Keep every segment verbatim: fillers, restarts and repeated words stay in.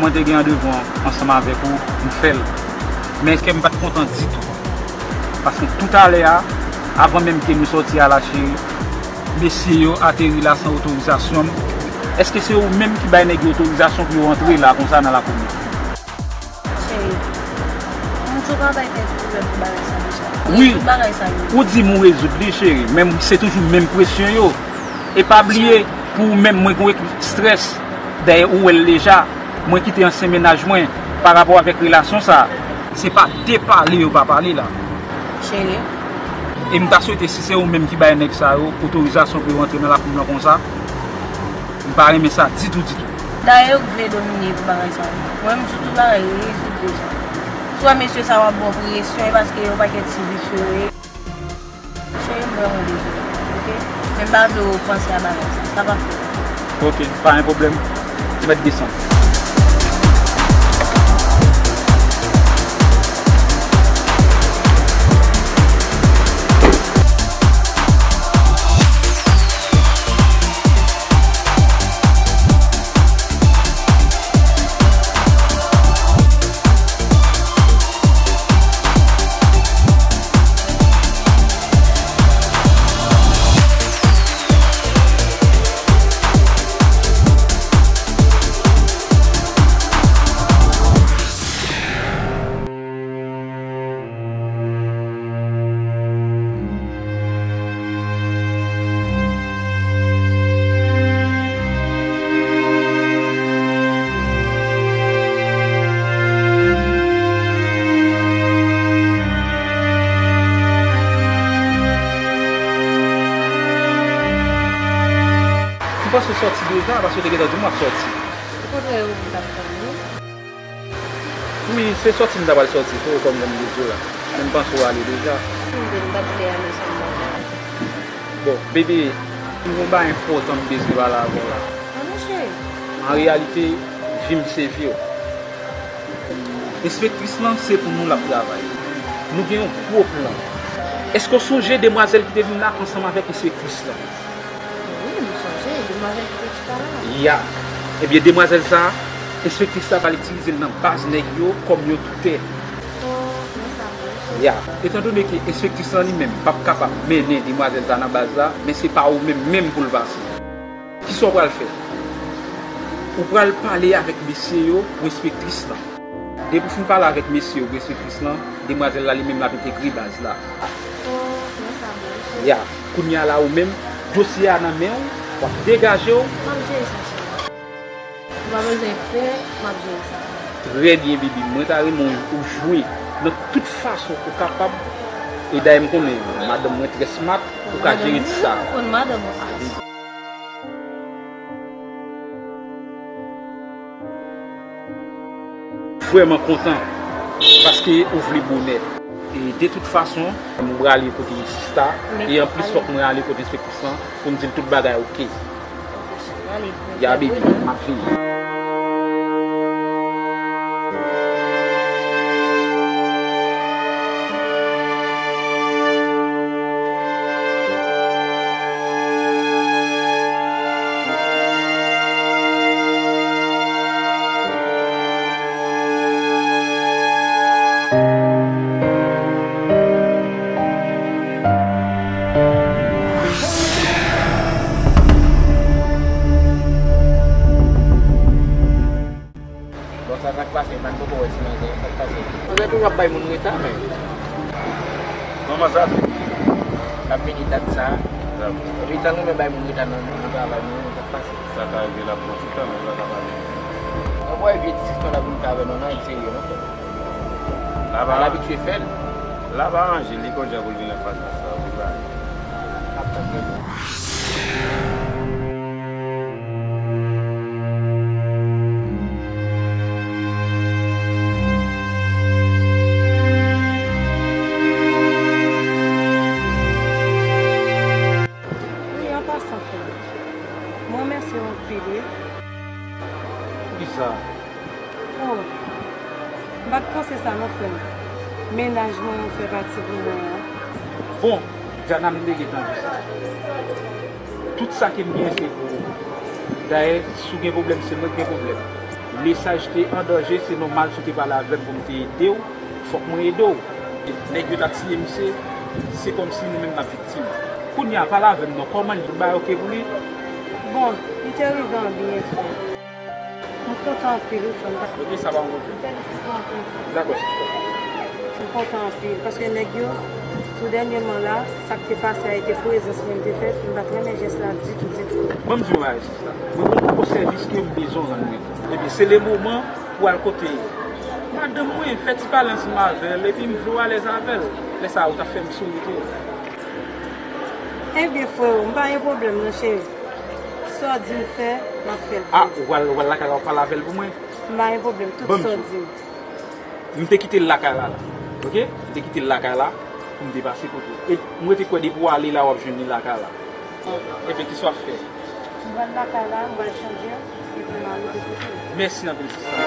Mwen te gen randevou an ansanm avèk ou, m fè l. Men kè m pa t kontan ditou. Paske toutalè a, avan menm ke nou sòti a la, cheri, mesye yo ateri la san otorizasyon m. Èske se ou menm ki bay nèg yo otorizasyon pou yo antre la konsa nan lakou m? Cheri, m tou pa bay tèt pwoblèm pou bagay sa deja. Wi. Tout bagay sa yo. Ou di m ou rezoud li, cheri, men se toujou menm presyon yo. E pa bliye, pou ou menm, mwen gen strès. Dayè, ou wè l deja. Mwen kite ansyen mennaj mwen pa rapò avèk relasyon sa. Se pa de pale yo pa pale la. Cheri. E m ta swete si se ou menm ki bay nèg sa yo otorizasyon pou yo antre nan lakou m nan konsa, m pa renmen sa ditou, ditou. Dayè, yo k vle domine pou bagay sa yo. Mwen, m di tout bagay rezoud deja. Si w wè mesye sa yo ap ba w presyon, e paske yo pakèt ti visye yo ye. Cheri, m vrèman dezole, oke? Men m pa vle w panse a bagay sa. Sa pa fèt. Oke, pa gen pwoblèm. Ou mèt desann. M panse w sòti deja, paske w te gentan di m w ap sòti. Okontrè, ou t ap tann wi. Wi, se sòti m ta pral sòti tou, kòm jan m te di w la. Men m panse w ale deja. M te, m pa t vle ale sèlman. Bon, bebe, m gen yon bagay enpòtan m bezwen pale avè w la. An, monchè. An reyalite, vi m se vi w. Enspektris lan, se pou nou l ap travay. Nou gen yon gwo plan. Èske w sonje demwazèl ki te vin la ansanm avèk enspektris lan? Wi, m sonje, demwazèl ki te chita la. Ya. Ebyen, demwazèl sa a, enspektris la pral itilize l nan baz nèg yo kòm yon toutè. Oh, men sa vre, cheri. Ya. Etandone ke enspektris lan li menm p ap kapab mennen demwazèl sa a nan baz la, men se pa ou menm menm pou l pase. Kisa w pral fè? Ou pral pale avèk mesye yo pou enspektris lan. Depi w fin pale avèk mesye yo pou enspektris lan, demwazèl la li menm l ap entegre baz la. Oh, men sa bon, cheri. Ya, kounye a la ou menm, dosye a nan men w, w ap degaje w. M ap jere sa, cheri. Ou pa bezwen pè, m ap jere sa. Trè byen, baby. Mwen ta renmen w jwe nan tout fason ou kapab. E dayè m konnen madanm mwen trè smart, ou ka jere ti sa. Ou konn madanm ou smart. Vrèman kontan, paske ou vle bonè. E de tout fason, m prale kote sista, e anplis fòk mwen ale kote enspektris lan pou m di l tout bagay oke. Ya, baby, m ap vini. Bon, sa, sa k pase, m pa t poko wè ti manzè, sa k pase? Manzè toujou ap bay moun reta, men. Kòman sa? L ap vini dat sa. Epi tann ou men bay moun reta nan, nan travay nou, sa k pase? Sa ka rive l ap pran ti tan, men l pa ka pale. Ann wè vye diskisyon la pou n fè avè nou, nan, serye, non, frè. L ap abitye fè l. L ap aranje, li konn jan pou l vin anfas nou sa, wi, ba. L ap tann. Wi, an pasan, frè m, mwen remèsye w anpil, wi. Poukisa? Oh, m pa t panse sa non, frè m. Mennaj mwen fè pati pou mwen an. Bon, Djana, m te gentan di sa. Tout sa ke m gen, se pou ou. Dayè, si w gen pwoblèm, se mwen k gen pwoblèm. Lesaj te an danje, se nòmal si w te pale avè m pou m te ede w, fòk mwen ede w. Nèg yo ta tiye misye, se kòmsi nou menm n ap viktim. Kounye a, pale avè m non, kòman li, bagay oke pou li? Bon, li te rive an byen, frè. Mwen kontan anpil, wi, frè m. Ok, sa pa yon pwoblèm. Mwen felisite w anpil. Dakò, sista. Mwen kontan anpil, paske nèg yo, tou dènyèman la, sa k te pase a, e te prezans mwen m te fè, m pa t renmen jès la ditou, ditou. Ban m di w yon bagay, sista. Mwen gon gwo sèvis ke m bezwen rann mwen. Ebyen, se le moman pou w al kote madanm mwen, fè ti pale ansanm avè l, epi m vle w alèz avè l. Lè sa a, ou t ap fè m souri tou. Ebyen, freo, m pa gen pwoblèm non, cheri. Sa w di m fè, m ap fè l pou ou. A, ou pral, ou pral lakay la, w ap pale avè l pou mwen? M pa gen pwoblèm, tout sa w di m. M te kite l lakay la, la. Ok? M te kite l lakay la pou m te pase kote w. E m rete kwè depi w ale la, w ap jwenn li lakay la. Ebyen, kisa w ap fè? M pral lakay la, m pral chanje, epi m al rete kote w. Mèsi anpil, sista.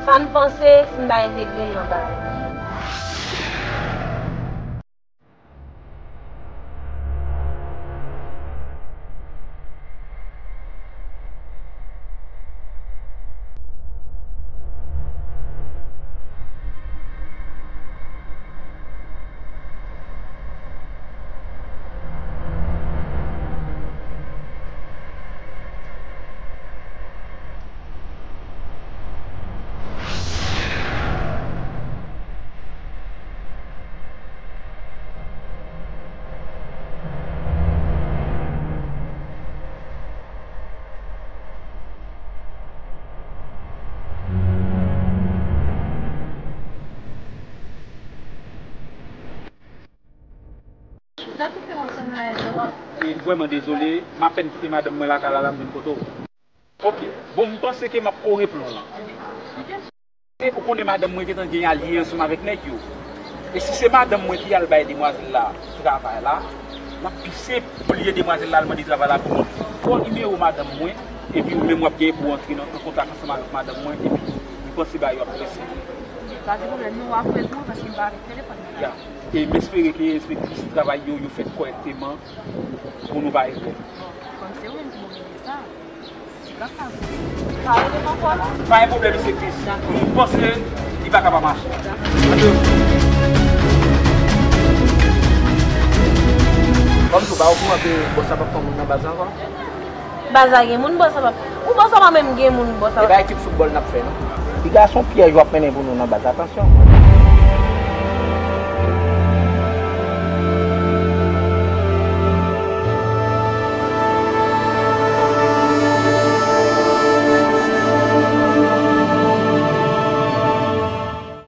Sa n panse si n ta entegre l nan bagay? E vrèman dezole, m apèn kite madanm mwen lakay la, la m vin kote w. Ok, bon, m panse ke m ap kore plan an. Ou konnen madanm mwen gentan gen alye ansanm avèk nèg yo. E si se madanm mwen ki al bay demwazèl la travay la, l ap pi senp olye demwazèl la al mande travay la pou mwen. Pran nimewo madanm mwen, epi ou menm w ap genyen pou w antre nan, an kontak ansanm avèk madanm mwen, epi m panse bagay yo ap trè senp. Pa gen pwoblèm, non, w ap rele pou mwen paske m pa avèk telefòn nan. Ya. E m espere ke enspektris travay yo, yo fèt kòrèkteman pou nou pa erè. Bon, kòm se ou menm ki mande sa, si pa ka, pa rele m ankò non. Pa gen pwoblèm, enspektris. M panse li pa ka pa mache. Kòmsi w pa okouran ke bòs la p ap pran moun nan baz la ankò? Baz la gen moun, bòs la p ap. Ou bòs la pa menm gen moun, bòs la. E pa ekip foutbòl n ap fè, non? Piga se yon pyèj w ap mennen pou nou nan baz la, atansyon.